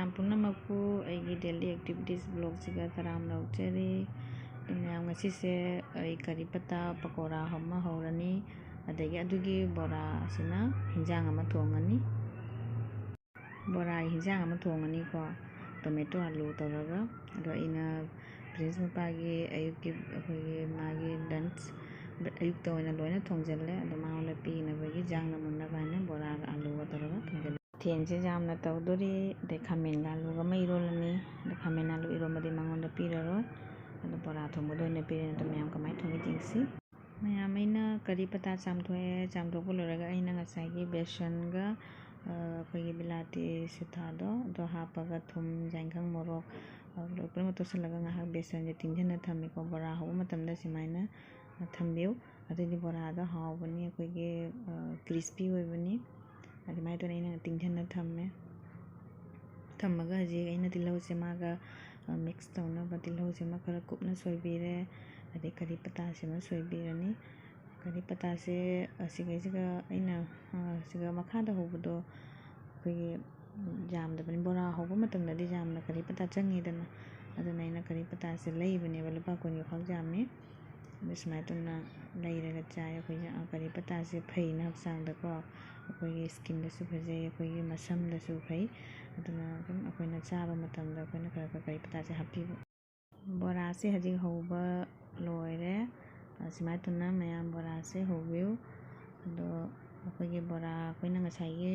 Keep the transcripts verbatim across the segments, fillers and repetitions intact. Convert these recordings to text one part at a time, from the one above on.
ꯃꯌꯥꯝ ꯄꯨꯝꯅꯃꯛꯄꯨ ꯑꯩꯒꯤ daily activities vlogꯁꯤꯒ ꯇꯔꯥꯝꯅ ꯑꯣꯛꯆꯔꯤ꯫ ꯑꯗꯨ ꯃꯌꯥꯝ, ꯉꯁꯤꯁꯦ ꯑꯩ ꯀꯔꯤ ꯄꯇꯥ ꯄꯀꯣꯔꯥ ꯑꯃ ꯍꯧꯔꯅꯤ, ꯑꯗꯒꯤ ꯑꯗꯨꯒꯤ ꯕꯣꯔꯥꯁꯤꯅ ꯍꯤꯟꯖꯥꯡ ꯑꯃ ꯊꯣꯡꯉꯅꯤ꯫ ꯕꯣꯔꯥꯒꯤ ꯍꯤꯟꯖꯥꯡ ꯑꯃ ꯊꯣꯡꯉꯅꯤꯀꯣ, tomato ꯑꯂꯨ ꯇꯧꯔꯒ꯫ ꯑꯗꯣ ꯑꯩꯅ ꯄ꯭ꯔꯤꯟꯁ ꯃꯄꯥꯒꯤ ꯑꯌꯨꯛꯀꯤ, ꯑꯩꯈꯣꯏꯒꯤ ꯃꯥꯒꯤ lunch, ꯑꯌꯨꯛꯇ ꯑꯣꯏꯅ ꯂꯣꯏꯅ ꯊꯣꯡꯖꯤꯜꯂꯦ꯫ ꯑꯗꯣ ꯃꯉꯣꯟꯗ ꯄꯤꯅꯕꯒꯤ ꯌꯦꯟꯖꯥꯡꯅ ꯃꯨꯟꯅꯕ ꯍꯥꯏꯅ ꯕꯣꯔꯥꯒ ꯑꯂꯨꯒ ꯇꯧꯔꯒ ꯊꯣꯡꯖꯤꯜꯂꯦ꯫ ꯃꯊꯦꯜꯁꯦ ꯌꯥꯝꯅ ꯇꯧꯗꯣꯔꯤ꯫ ꯑꯗꯩ ꯈꯥꯃꯦꯟ ꯑꯂꯨꯒ ꯑꯃ ꯏꯔꯣꯜꯂꯅꯤ꯫ ꯑꯗꯣ ꯈꯥꯃꯦꯟ ꯑꯂꯨ ꯏꯔꯣꯟꯕꯗꯤ ꯃꯉꯣꯟꯗ ꯄꯤꯔꯔꯣꯏ꯫ ꯑꯗꯣ ꯕꯣꯔꯥ ꯊꯣꯡꯕꯗ ꯑꯣꯏꯅ ꯄꯤꯔꯅꯤ꯫ ꯑꯗꯣ ꯃꯌꯥꯝ ꯀꯃꯥꯏꯅ ꯊꯣꯡꯒꯦ ꯌꯦꯡꯁꯤ꯫ ꯃꯌꯥꯝ, ꯑꯩꯅ ꯀꯔꯤ ꯄꯇꯥ ꯆꯥꯝꯊꯣꯛꯑꯦ꯫ ꯆꯥꯝꯊꯣꯛꯄ ꯂꯣꯏꯔꯒ ꯑꯩꯅ ꯉꯁꯥꯏꯒꯤ ꯕꯦꯁꯟꯒ, ꯑ, ꯑꯩꯈꯣꯏꯒꯤ ꯕꯤꯂꯥꯇꯤ ꯁꯤꯊꯥꯗꯣ, ꯑꯗꯣ ꯍꯥꯞꯄꯒ ꯊꯨꯝ, ꯌꯥꯏꯉꯪ, ꯃꯣꯔꯣꯛ, ꯑ, ꯂꯣꯏ ꯄꯨꯝꯅꯃꯛ ꯇꯣꯠꯁꯤꯜꯂꯒ ꯉꯥꯏꯍꯥꯛ ꯕꯦꯁꯟꯁꯦ ꯇꯤꯡꯁꯤꯟꯅ ꯊꯝꯃꯦꯀꯣ꯫ ꯕꯣꯔꯥ ꯍꯧꯕ ꯃꯇꯝꯗ ꯁꯨꯃꯥꯏꯅ, ꯑ, ꯊꯝꯕꯤꯌꯨ꯫ ꯑꯗꯨꯗꯤ ꯕꯣꯔꯥꯗꯣ ꯍꯥꯎꯕꯅꯤ, ꯑꯩꯈꯣꯏꯒꯤ, ꯑ, crispy ꯑꯣꯏꯕꯅꯤ꯫ ꯑꯗꯨꯃꯥꯏꯅ ꯇꯧꯗꯅ ꯑꯩꯅ ꯇꯤꯡꯁꯤꯟꯅ ꯊꯝꯃꯦ꯫ ꯊꯝꯃꯒ ꯍꯧꯖꯤꯛ ꯑꯩꯅ ꯇꯤꯜꯍꯧꯁꯦ ꯃꯥꯒ, ꯑ, mix ꯇꯧꯅꯕ ꯇꯤꯜꯍꯧꯁꯤꯃ ꯈꯔ ꯀꯨꯞꯅ ꯁꯣꯏꯕꯤꯔꯦ꯫ ꯑꯗꯩ ꯀꯔꯤ ꯄꯇꯥꯁꯤꯃ ꯁꯣꯏꯕꯤꯔꯅꯤ꯫ ꯀꯔꯤ ꯄꯇꯥꯁꯦ, ꯑ, ꯁꯤꯒꯩꯁꯤꯒ ꯑꯩꯅ, ꯑ, ꯁꯤꯒ ꯃꯈꯥꯗ ꯍꯧꯕꯗꯣ ꯑꯩꯈꯣꯏꯒꯤ ꯌꯥꯝꯗꯕꯅꯤ꯫ ꯕꯣꯔꯥ ꯍꯧꯕ ꯃꯇꯝꯗꯗꯤ ꯌꯥꯝꯅ ꯀꯔꯤ ꯄꯇꯥ ꯆꯪꯉꯤꯗꯅ꯫ ꯑꯗꯨꯅ ꯑꯩꯅ ꯀꯔꯤ ꯄꯇꯥꯁꯦ ꯂꯩꯕꯅꯦꯕ, ꯂꯨꯄꯥ ꯀꯨꯟꯒꯤ ꯈꯛ ꯌꯥꯝꯃꯤ꯫ ꯑꯗꯨ ꯁꯨꯃꯥꯏꯅ ꯇꯧꯅ ꯂꯩꯔꯒ ꯆꯥꯏ ꯑꯩꯈꯣꯏꯁꯦ꯫ ꯑ, ꯀꯔꯤ ꯄꯇꯥꯁꯦ ꯐꯩꯅ ꯍꯛꯆꯥꯡꯗꯀꯣ, ꯑꯩꯈꯣꯏꯒꯤ skinꯗꯁꯨ ꯐꯖꯩ, ꯑꯩꯈꯣꯏꯒꯤ ꯃꯁꯝꯗꯁꯨ ꯐꯩ꯫ ꯑꯗꯨꯅ ꯑꯗꯨꯝ ꯑꯩꯈꯣꯏꯅ ꯆꯥꯕ ꯃꯇꯝꯗ ꯑꯩꯈꯣꯏꯅ ꯈꯔ ꯈꯔ ꯀꯔꯤ ꯄꯇꯥꯁꯦ ꯍꯥꯞꯄꯤꯕ꯫ ꯕꯣꯔꯥꯁꯦ ꯍꯧꯖꯤꯛ ꯍꯧꯕ ꯂꯣꯏꯔꯦ꯫ ꯑ, ꯁꯨꯃꯥꯏꯅ ꯇꯧꯅ ꯃꯌꯥꯝ ꯕꯣꯔꯥꯁꯦ ꯍꯧꯕꯤꯌꯨ꯫ ꯑꯗꯣ ꯑꯩꯈꯣꯏꯒꯤ ꯕꯣꯔꯥ ꯑꯩꯈꯣꯏꯅ ꯉꯁꯥꯏꯒꯤ,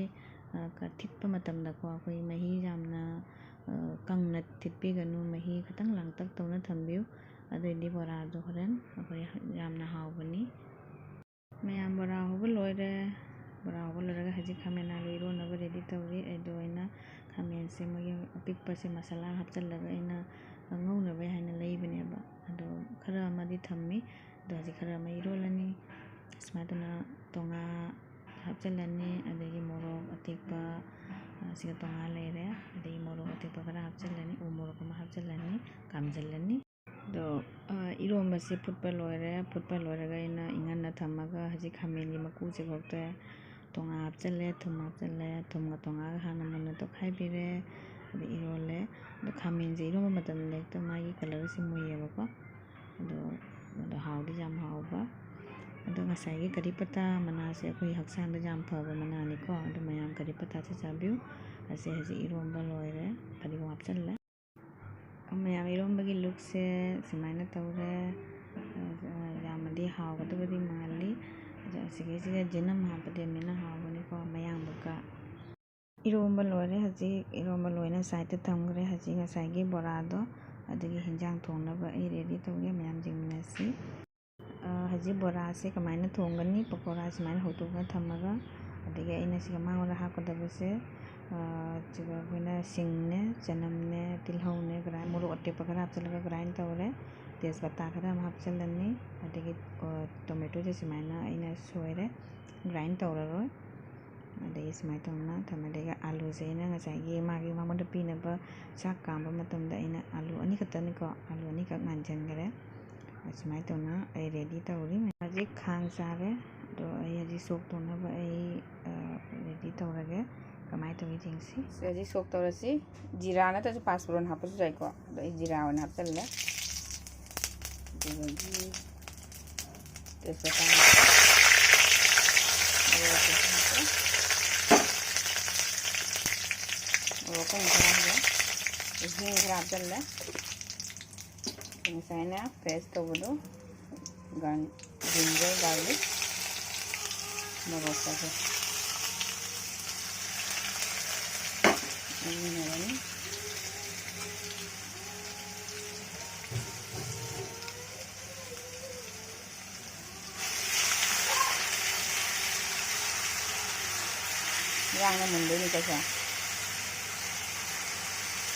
ꯑ, ꯀ-, ꯊꯤꯠꯄ ꯃꯇꯝꯗꯀꯣ, ꯑꯩꯈꯣꯏꯒꯤ ꯃꯍꯤ ꯌꯥꯝꯅ, ꯑ, ꯀꯪꯅ ꯊꯤꯠꯄꯤꯒꯅꯨ, ꯃꯍꯤ ꯈꯤꯇꯪ ꯂꯥꯡꯇꯛ ꯇꯧꯅ ꯊꯝꯕꯤꯌꯨ꯫ ꯑꯗꯨꯑꯣꯏꯗꯤ ꯕꯣꯔꯥꯗꯣ ꯍꯣꯔꯦꯟ ꯑꯩꯈꯣꯏ ꯌꯥꯝꯅ ꯍꯥꯎꯕꯅꯤ꯫ ꯃꯌꯥꯝ, ꯕꯣꯔꯥ ꯍꯧꯕ ꯂꯣꯏꯔꯦ꯫ ꯕꯣꯔꯥ ꯍꯧꯕ ꯂꯣꯏꯔꯒ ꯍꯧꯖꯤꯛ ꯈꯥꯃꯦꯟ ꯑꯂꯨ ꯏꯔꯣꯟꯅꯕ ready ꯇꯧꯔꯤ꯫ ꯑꯩꯗꯣ ꯑꯩꯅ ꯈꯥꯃꯦꯟꯁꯦ ꯃꯣꯏꯒꯤ ꯑꯄꯤꯛꯄꯁꯦ ꯃꯁꯥꯂꯥ ꯍꯥꯞꯆꯤꯜꯂꯒ ꯑꯩꯅ ꯉꯧꯅꯕ ꯍꯥꯏꯅ ꯂꯩꯕꯅꯦꯕ꯫ ꯑꯗꯣ ꯈꯔ ꯑꯃꯗꯤ ꯊꯝꯃꯤ꯫ ꯑꯗꯣ ꯍꯧꯖꯤꯛ ꯈꯔ ꯑꯃ ꯏꯔꯣꯜꯂꯅꯤ꯫ ꯁꯨꯃꯥꯏꯅ ꯇꯧꯅ ꯇꯣꯉꯥ ꯍꯥꯞꯆꯤꯜꯂꯅꯤ꯫ ꯑꯗꯒꯤ ꯃꯣꯔꯣꯛ ꯑꯇꯦꯛꯄ, ꯑ, ꯁꯤꯒ ꯇꯣꯉꯥ ꯂꯩꯔꯦ꯫ ꯑꯗꯒꯤ ꯃꯣꯔꯣꯛ ꯑꯇꯦꯛꯄ ꯈꯔ ꯍꯥꯞꯆꯤꯜꯂꯅꯤ꯫ ꯎ ꯃꯣꯔꯣꯛ ꯑꯃ ꯍꯥꯞꯆꯤꯜꯂꯅꯤ꯫ ꯀꯥꯝꯖꯤꯜꯂꯅꯤ꯫ ꯑꯗꯣ, ꯑ, ꯏꯔꯣꯝꯕꯁꯦ ꯐꯨꯠꯄ ꯂꯣꯏꯔꯦ꯫ ꯐꯨꯠꯄ ꯂꯣꯏꯔꯒ ꯑꯩꯅ ꯏꯪꯍꯟꯅ ꯊꯝꯃꯒ ꯍꯧꯖꯤꯛ ꯈꯥꯃꯦꯟꯒꯤ ꯃꯀꯨꯁꯦ ꯈꯣꯛꯇꯣꯛꯑꯦ꯫ ꯇꯣꯉꯥ ꯍꯥꯞꯆꯤꯜꯂꯦ, ꯊꯨꯝ ꯍꯥꯞꯆꯤꯜꯂꯦ꯫ ꯊꯨꯝꯒ ꯇꯣꯉꯥꯒ ꯍꯥꯟꯅ ꯃꯨꯟꯅ ꯇꯣꯠꯈꯥꯏꯕꯤꯔꯦ꯫ ꯏꯔꯣꯜꯂꯦ꯫ ꯑꯗꯣ ꯈꯥꯃꯦꯟꯁꯦ ꯏꯔꯣꯟꯕ ꯃꯇꯝꯗ ꯍꯦꯛꯇ ꯃꯥꯒꯤ colourꯁꯦ ꯃꯨꯏꯌꯦꯕꯀꯣ꯫ ꯑꯗꯣ, ꯑꯗꯣ ꯍꯥꯎꯗꯤ ꯌꯥꯝ ꯍꯥꯎꯕ꯫ ꯑꯗꯣ ꯉꯁꯥꯏꯒꯤ ꯀꯔꯤ ꯄꯇꯥ ꯃꯅꯥꯁꯦ ꯑꯩꯈꯣꯏ ꯍꯛꯆꯥꯡꯗ ꯌꯥꯝ ꯐꯕ ꯃꯅꯥꯅꯤꯀꯣ꯫ ꯑꯗꯣ ꯃꯌꯥꯝ ꯀꯔꯤ ꯄꯇꯥꯁꯦ ꯆꯥꯕꯤꯌꯨ꯫ ꯑꯁꯤ ꯍꯧꯖꯤꯛ ꯏꯔꯣꯟꯕ ꯂꯣꯏꯔꯦ꯫ ꯐꯗꯤꯒꯣꯝ ꯍꯥꯞꯆꯜꯂꯦ꯫ ꯃꯌꯥꯝ ꯏꯔꯣꯟꯕꯒꯤ lookꯁꯦ ꯁꯨꯃꯥꯏꯅ ꯇꯧꯔꯦ꯫ ꯑ, ꯌꯥꯝꯅꯗꯤ ꯍꯥꯎꯒꯗꯕꯗꯤ ꯃꯥꯜꯂꯤ꯫ ꯑꯗꯣ ꯑꯁꯤꯒꯤꯁꯤꯗ ꯖꯤꯅꯝ ꯍꯥꯞꯄꯗꯤ ꯑꯃꯨꯛ ꯍꯦꯟꯅ ꯍꯥꯎꯒꯅꯤꯀꯣ, ꯃꯌꯥꯡꯕꯒ꯫ ꯏꯔꯣꯝꯕ ꯂꯣꯏꯔꯦ꯫ ꯍꯧꯖꯤꯛ ꯏꯔꯣꯝꯕ ꯂꯣꯏꯅ sideꯇ ꯊꯝꯈ꯭ꯔꯦ꯫ ꯍꯧꯖꯤꯛ ꯉꯁꯥꯏꯒꯤ ꯕꯣꯔꯥꯗꯣ, ꯑꯗꯨꯒꯤ ꯍꯤꯟꯖꯥꯡ ꯊꯣꯡꯅꯕ ꯑꯩ ready ꯇꯧꯒꯦ꯫ ꯃꯌꯥꯝ ꯌꯦꯡꯃꯤꯟꯅꯁꯤ꯫ ꯑ, ꯍꯧꯖꯤꯛ ꯕꯣꯔꯥꯁꯦ ꯀꯃꯥꯏꯅ ꯊꯣꯡꯒꯅꯤ? ꯄꯀꯣꯔꯥ ꯁꯨꯃꯥꯏꯅ ꯍꯧꯗꯣꯛꯑꯒ ꯊꯝꯃꯒ, ꯑꯗꯒꯤ ꯑꯩꯅ ꯁꯤꯒ ꯃꯉꯣꯟꯗ ꯍꯥꯞꯀꯗꯕꯁꯦ, ꯑ, ꯁꯤꯒ ꯑꯩꯈꯣꯏꯅ ꯁꯤꯡꯅꯦ, ꯆꯅꯝꯅꯦ, ꯇꯤꯜꯍꯧꯅꯦ, grind, ꯃꯣꯔꯣꯛ ꯑꯇꯦꯛꯄ ꯈꯔ ꯍꯥꯞꯆꯤꯜꯂꯒ grind ꯇꯧꯔꯦ꯫ ꯇꯦꯖꯄꯇꯥ ꯈꯔ ꯑꯃ ꯍꯥꯞꯆꯤꯜꯂꯅꯤ꯫ ꯑꯗꯒꯤ, ꯑ, tomatoꯁꯦ ꯁꯨꯃꯥꯏꯅ ꯑꯩꯅ ꯁꯣꯏꯔꯦ, grind ꯇꯧꯔꯔꯣꯏ꯫ ꯑꯗꯒꯤ ꯁꯨꯃꯥꯏꯅ ꯇꯧꯅ ꯊꯝꯃꯦ꯫ ꯑꯗꯒꯤ ꯑꯂꯨꯁꯦ ꯑꯩꯅ ꯉꯁꯥꯏꯒꯤ ꯃꯥꯒꯤ ꯃꯉꯣꯟꯗ ꯄꯤꯅꯕ ꯆꯥꯛ ꯀꯥꯝꯕ ꯃꯇꯝꯗ ꯑꯩꯅ ꯑꯂꯨ ꯑꯅꯤꯈꯛꯇꯅꯤꯀꯣ, ꯑꯂꯨ ꯑꯅꯤꯈꯛ ꯉꯥꯟꯁꯤꯟꯈꯔꯦ꯫ ꯑꯁꯨꯃꯥꯏꯅ ꯇꯧꯅ ꯑꯩ ready ꯇꯧꯔꯤ꯫ ꯍꯧꯖꯤꯛ ꯈꯥꯡ ꯆꯥꯔꯦ, ꯑꯗꯣ ꯑꯩ ꯍꯧꯖꯤꯛ ꯁꯣꯛ ꯇꯧꯅꯕ ꯑꯩ, ꯑ, ready ꯇꯧꯔꯒꯦ꯫ ꯀꯃꯥꯏꯅ ꯇꯧꯏ ꯌꯦꯡꯁꯤ꯫ ꯁꯤ ꯍꯧꯖꯤꯛ ꯁꯣꯛ ꯇꯧꯔꯁꯤ꯫ ꯖꯤꯔꯥ ꯅꯠꯇ꯭ꯔꯁꯨ ꯄꯥꯁꯄꯣꯔꯟ ꯍꯥꯞꯄꯁꯨ ꯌꯥꯏꯀꯣ, ꯑꯗꯣ ꯑꯩ ꯖꯤꯔꯥ ꯑꯣꯏꯅ ꯍꯥꯞꯆꯜꯂꯦ꯫ ꯑꯗꯨꯗꯒꯤ ꯇꯦꯖꯄꯇꯥ ꯍꯥꯞꯄꯦ꯫ ꯃꯣꯔꯣꯛ ꯑꯇꯦꯛꯄ ꯍꯥꯞꯄꯦ꯫ ꯃꯣꯔꯣꯛ ꯑꯀꯪꯕ ꯈꯔ ꯍꯥꯞꯄꯦ꯫ ꯍꯤꯡ ꯈꯔ ꯍꯥꯞꯆꯜꯂꯦ꯫ ꯉꯁꯥꯏꯅ paste ꯇꯧꯕꯗꯣ, ꯒꯥꯔ-, ginger, garlic, ꯃꯣꯔꯣꯛꯀꯁꯦ ꯉꯧꯃꯤꯟꯅꯔꯅꯤ꯫ ꯌꯥꯡꯅ ꯃꯨꯟꯗꯣꯏꯅꯤꯀꯣ ꯁꯦ꯫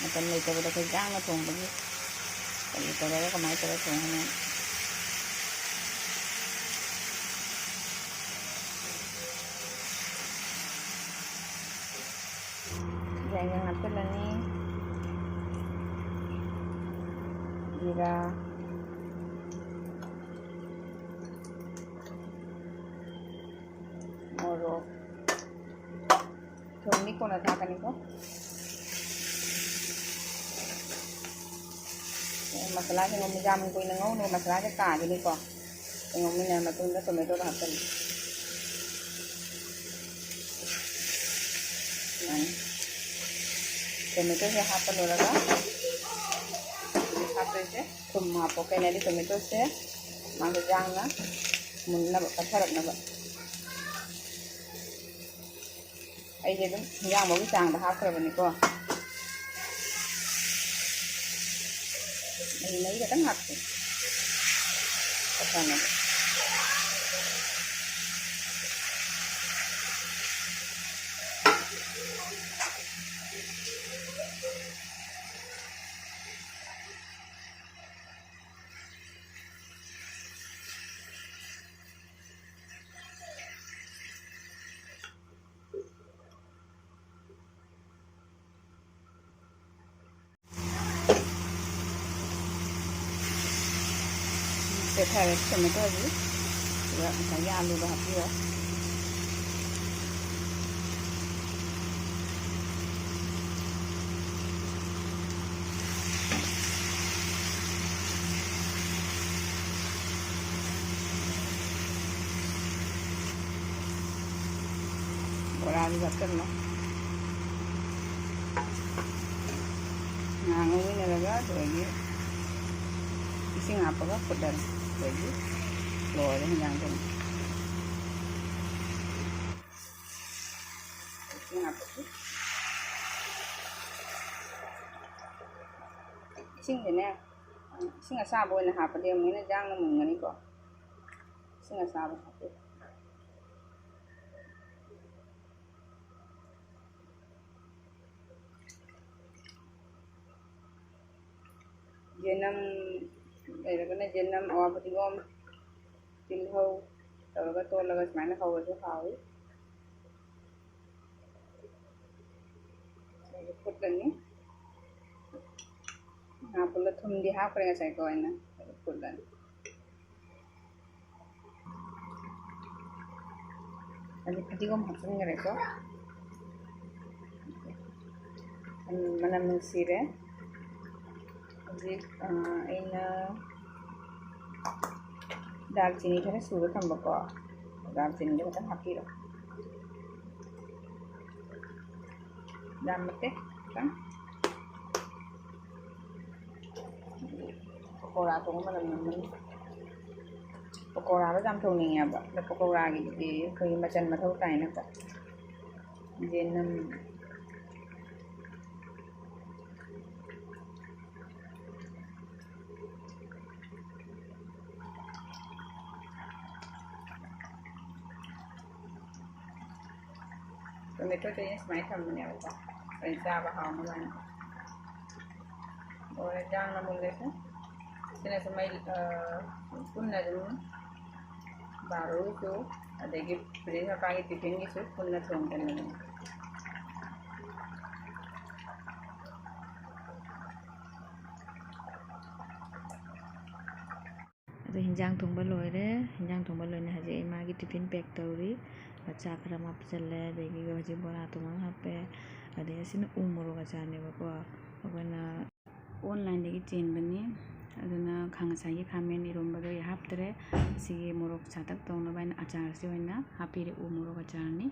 ꯃꯇꯝ ꯂꯩꯇꯕꯗ ꯑꯩꯈꯣꯏ ꯌꯥꯡꯅ ꯊꯣꯡꯕꯒꯤ ꯀꯔꯤ ꯇꯧꯔꯒ ꯀꯃꯥꯏꯅ ꯇꯧꯔꯒ ꯊꯣꯡꯒꯅꯤ? ꯌꯥꯏꯉꯪ ꯍꯥꯞꯆꯤꯜꯂꯅꯤ꯫ ꯖꯤꯔꯥ, ꯃꯣꯔꯣꯛ, ꯊꯨꯝꯗꯤ ꯀꯣꯟꯅ ꯊꯥꯛꯀꯅꯤꯀꯣ꯫ ꯃꯁꯥꯂꯥꯁꯦ ꯉꯧ-, ꯌꯥꯝ ꯀꯨꯏꯅ ꯉꯧꯅꯨ, ꯃꯁꯥꯂꯥꯁꯦ ꯀꯥꯈꯤꯅꯤꯀꯣ꯫ ꯉꯧꯃꯤꯟꯅꯔ ꯃꯇꯨꯡꯗ ꯇꯣꯃꯦꯇꯣꯗꯣ ꯍꯥꯞꯆꯤꯜꯂꯨ꯫ ꯁꯨꯃꯥꯏꯅ ꯇꯣꯃꯦꯇꯣꯁꯦ ꯍꯥꯞꯄ ꯂꯣꯏꯔꯒ ꯍꯧꯖꯤꯛ ꯍꯥꯞꯇꯣꯏꯁꯦ ꯊꯨꯝ ꯍꯥꯞꯄꯣ꯫ ꯀꯩꯅꯣꯗꯤ ꯇꯣꯃꯦꯇꯣꯁꯦ ꯃꯥꯒꯤ ꯌꯥꯡꯅ ꯃꯨꯟꯅꯕ, ꯄꯠꯊꯔꯛꯅꯕ꯫ ꯑꯩꯗꯤ ꯑꯗꯨꯝ ꯍꯤꯟꯖꯥꯡ ꯃꯔꯨꯒꯤ ꯆꯥꯡꯗ ꯍꯥꯞꯈ꯭ꯔꯕꯅꯤꯀꯣ꯫ ꯑꯩ ꯃꯍꯤ ꯈꯛꯇꯪ ꯍꯥꯞꯀꯦ꯫ ꯄꯠꯊꯅꯕ꯫ ꯁꯦ ꯊꯥꯔꯦ ꯇꯣꯃꯦꯇꯣꯁꯤ꯫ ꯑꯗꯨꯒ ꯉꯁꯥꯏꯒꯤ ꯑꯂꯨꯗꯣ ꯍꯥꯞꯄꯤꯔꯣ꯫ ꯕꯣꯔꯥꯗꯨ ꯍꯥꯞꯆꯤꯜꯂꯣ꯫ ꯉꯥꯏꯍꯥꯛ ꯉꯧꯃꯤꯟꯅꯔꯒ ꯑꯗꯨꯗꯒꯤ ꯏꯁꯤꯡ ꯍꯥꯞꯄꯒ ꯐꯨꯠꯂꯅꯤ꯫ ꯑꯗꯨꯗꯒꯤ ꯂꯣꯏꯔꯦ ꯍꯤꯟꯖꯥꯡ ꯊꯣꯡꯕ꯫ ꯏꯁꯤꯡ ꯍꯥꯞꯄꯁꯤ꯫ ꯏꯁꯤꯡꯁꯤꯅꯦ, ꯏꯁꯤꯡ ꯑꯁꯥꯕ ꯑꯣꯏꯅ ꯍꯥꯞꯄꯗꯤ ꯑꯃꯨꯛ ꯍꯦꯟꯅ ꯌꯥꯡꯅ ꯃꯨꯟꯒꯅꯤꯀꯣ꯫ ꯏꯁꯤꯡ ꯑꯁꯥꯕ ꯍꯥꯞꯄꯤ꯫ ꯌꯦꯅꯝ ꯂꯩꯔꯒꯅ ꯌꯦꯅꯝ, ꯑꯋꯥ ꯐꯗꯤꯒꯣꯝ, ꯇꯤꯜꯍꯧ ꯇꯧꯔꯒ ꯇꯣꯠꯂꯒ ꯁꯨꯃꯥꯏꯅ ꯍꯧꯔꯁꯨ ꯍꯥꯎꯏ꯫ ꯑꯗꯨꯒ ꯐꯨꯠꯂꯅꯤ꯫ ꯉꯥ ꯐꯨꯠꯂ ꯊꯨꯝꯗꯤ ꯍꯥꯞꯈ꯭ꯔꯦ ꯉꯁꯥꯏꯀꯣ ꯑꯩꯅ꯫ ꯑꯗꯨ ꯐꯨꯠꯂꯅꯤ꯫ ꯑꯗꯨ ꯐꯗꯤꯒꯣꯝ ꯍꯥꯞꯆꯤꯟꯈ꯭ꯔꯦꯀꯣ꯫ ꯃꯅꯝ ꯅꯨꯡꯁꯤꯔꯦ꯫ ꯍꯧꯖꯤꯛ ꯑꯩꯅ ꯗꯥꯜꯆꯤꯅꯤ ꯈꯔ ꯁꯨꯔ ꯊꯝꯕꯀꯣ, ꯗꯥꯜꯆꯤꯅꯤꯗꯣ ꯈꯤꯇꯪ ꯍꯥꯞꯄꯤꯔꯣ꯫ ꯌꯥꯝ ꯅꯠꯇꯦ, ꯈꯤꯇꯪ꯫ ꯄꯀꯣꯔꯥ ꯊꯣꯡꯕ ꯃꯅꯝ ꯅꯝꯕꯅꯤ꯫ ꯄꯀꯣꯔꯥꯗꯣ ꯌꯥꯝ ꯊꯣꯡꯅꯤꯡꯉꯦꯕ, ꯑꯗꯣ ꯄꯀꯣꯔꯥꯒꯤꯗꯤ ꯑꯩꯈꯣꯏꯒꯤ ꯃꯆꯜ ꯃꯊꯧ ꯇꯥꯏꯅꯀꯣ꯫ ꯌꯦꯅꯝ꯫ ꯇꯣꯃꯦꯇꯣꯁꯦ ꯑꯩꯅ ꯁꯨꯃꯥꯏꯅ ꯊꯝꯕꯅꯦꯕꯀꯣ, ꯑꯩ ꯆꯥꯕ ꯍꯥꯎꯅꯕ ꯍꯥꯏꯅ꯫ ꯂꯣꯏꯔꯦ, ꯌꯥꯝꯅ ꯃꯨꯜꯂꯦꯁꯦ꯫ ꯁꯤꯅꯁꯨ ꯃꯩ, ꯑ, ꯄꯨꯟꯅ ꯑꯗꯨꯝ ꯕꯥꯔꯣꯒꯤꯁꯨ, ꯑꯗꯒꯤ ꯄ꯭ꯔꯤꯟꯁ ꯃꯄꯥꯒꯤ ꯇꯤꯐꯤꯟꯒꯤꯁꯨ ꯄꯨꯟꯅ ꯊꯣꯡꯕꯅꯦ꯫ ꯑꯗꯣ ꯍꯤꯟꯖꯥꯡ ꯊꯣꯡꯕ ꯂꯣꯏꯔꯦ꯫ ꯍꯤꯟꯖꯥꯡ ꯊꯣꯡꯕ ꯂꯣꯏꯅ ꯍꯧꯖꯤꯛ ꯑꯩ ꯃꯥꯒꯤ ꯇꯤꯐꯤꯟ ꯄꯦꯛ ꯇꯧꯔꯤ꯫ ꯃꯆꯥ ꯈꯔ ꯑꯃ ꯍꯥꯞꯆꯜꯂꯦ, ꯑꯗꯒꯤ ꯍꯧꯖꯤꯛ ꯕꯣꯔꯥ ꯊꯣꯡꯕ ꯑꯃ ꯍꯥꯞꯄꯦ꯫ ꯑꯗꯩ ꯑꯁꯤꯅ ꯎ ꯃꯣꯔꯣꯛ ꯑꯆꯥꯔꯅꯦꯕꯀꯣ꯫ ꯑꯩꯈꯣꯏꯅ ꯑꯣꯟꯂꯥꯏꯟꯗꯒꯤ ꯆꯦꯟꯕꯅꯤ꯫ ꯑꯗꯨꯅ ꯈꯥ-, ꯉꯁꯥꯏꯒꯤ ꯈꯥꯃꯦꯟ ꯏꯔꯣꯝꯕꯗꯣ ꯑꯩ ꯍꯥꯞꯇ꯭ꯔꯦ꯫ ꯁꯤꯒꯤ ꯃꯣꯔꯣꯛ ꯁꯥꯇꯛ ꯇꯧꯅꯕ ꯍꯥꯏꯅ ꯑꯆꯥꯔꯁꯤ ꯑꯣꯏꯅ ꯍꯥꯞꯄꯤꯔꯦ, ꯎ ꯃꯣꯔꯣꯛ ꯑꯆꯥꯔꯅꯤ꯫